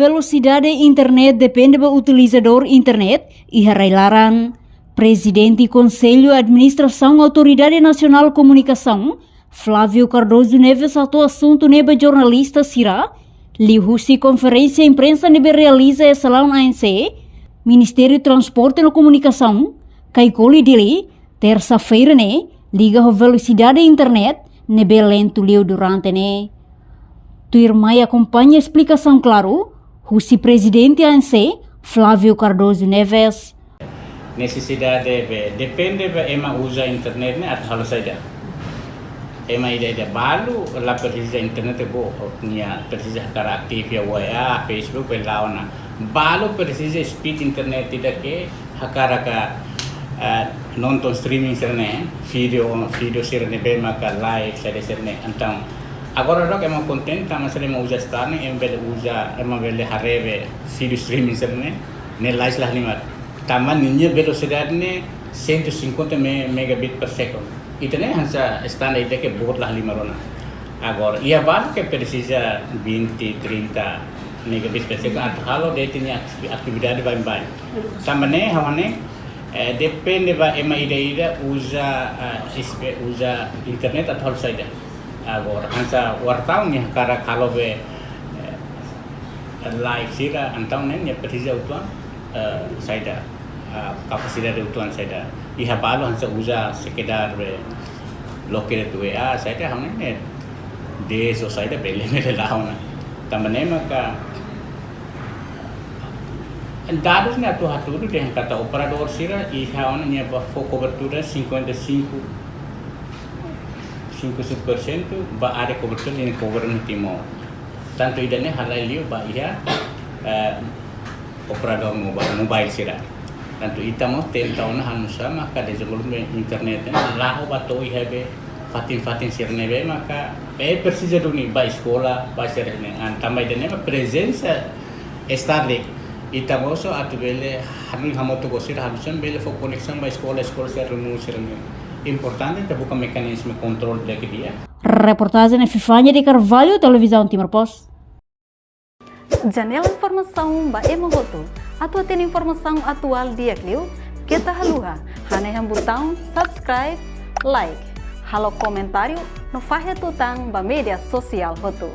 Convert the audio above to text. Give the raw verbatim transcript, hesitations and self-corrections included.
Velosidade internet depende ba utilizadór internet iha rai-laran. Prezidente Konsellu Administrasaun Autoridade Nasionál Komunikasaun, Flávio Cardoso Neves, hato'o asuntu ne'e ba jornalista sira liuhusi konferénsia imprensa ne'ebé realiza iha salaun A N C, Ministériu Transporte no Komunikasaun, Caicoli, Dili, tersa-feira ne'e, liga ho velosidade internet ne'ebé lentu liu durante ne'e. Tuirmai akompaña esplikasaun klaru husi Prezidente A N C, Flávio Cardoso Neves. Nesesidade be, depende be ema uza internet ne'e atu halo saida. Ema ida-ida balu la presiza internet boot, nia presiza hakarak aktif iha W A, Facebook, be la'o ona. Balu presiza speed internet ida ke hakarak, eh, nonton streaming sira-ne'e, vídeo, vídeo sira ne'ebé maka live, saida sira-ne'e. Entaun, agora loke ema kontente, tanba se ema uza Starlink, ema bele uza, ema bele haree be vídeo streaming sira-ne'e, ne'e lais la halimar. Tanba ninia velosidade ne'e cento e cinquenta me-, megabit per second. Ita-nia hanesan standar ida ke boot la halimar ona. Agora, iha balu ke presiza vinte, trinta megabits per second atu halo de'it nia ati-, atividade baibain. Tanba ne'e, ha'u hanoin, eh, depende ba ema ida-ida uza, eh, ispe-, uza internet atu halo saida. Agora, hanesan wartawan nia hakarak halo be, eh, live sira, entaun ne'e nia presiza uitoan, eh, saida, eh, kapasidade uitoan saida. Iha balu hanesan uza sekedar be loke de'it W A, saida, ha'u hanoin ne'e dez ou saida bele, bele la'o ona. Tanba ne'e maka dadus ne'e atu hatudu dehan katak operadór sira iha ona nia ba fó kobertura cinquenta e cinco, cinco por cento ba área kobertura nia cover no Timor. Tantu ida-ne'e halai liu ba iha, eh, operadór mobile, mobile sira. Tantu ita mós tenta ona halo nu'usá maka dezenvolve internet ne'e la'o ba to'o iha be fatin-fatin sira ne'ebé maka be presiza duni ba eskola, ba sira-ne'e. Entaun tanba ida-ne'e maka prezensa Starlink, ita mós atu bele hanoin hamutuk ho sira, hanesan bele fó koneksaun ba eskola, eskola sira ruma sira-ne'e. Importante ita buka mekanizmu kontrolu di'ak. Reportajen Epifania de Carvalho, Televizaun Timor Post. Janela informasaun ba ema hotu. Atu hatene informasaun atuál di'ak liu, keta haluha hanehan butaun subscribe, like, halo komentáriu no fahe tutan ba média sosiál hotu.